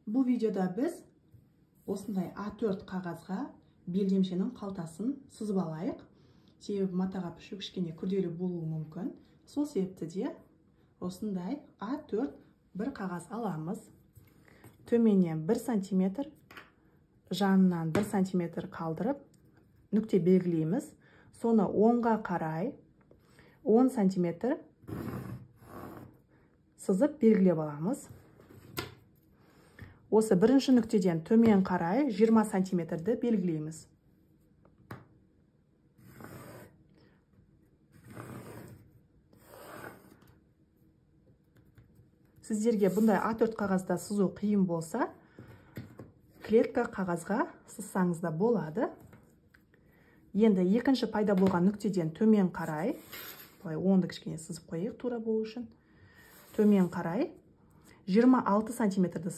Бұл видеода біз осындай А4 қағазға белдемшенің қалтасын сызып алайық. Себебі матаға пішу кішкене күрделі болуы мүмкін. Сол себепті де осындай А4 бір қағаз аламыз. Төменнен 1 сантиметр, жанынан 1 сантиметр қалдырып нүкте белгілейміз. Соны оңға қарай 10 сантиметр сызып белгілеп аламыз. Осы бірінші нүктеден төмен қарай 20 сантиметрді белгілейміз. Сіздерге бұндай А4 қағазда сызу қиын болса, клетка қағазға сызсаңыз да болады. Енді екінші пайда болған нүктеден төмен қарай, былай оңды кішкене сызып қояйық тура болу үшін. Төмен қарай 26 сантиметрді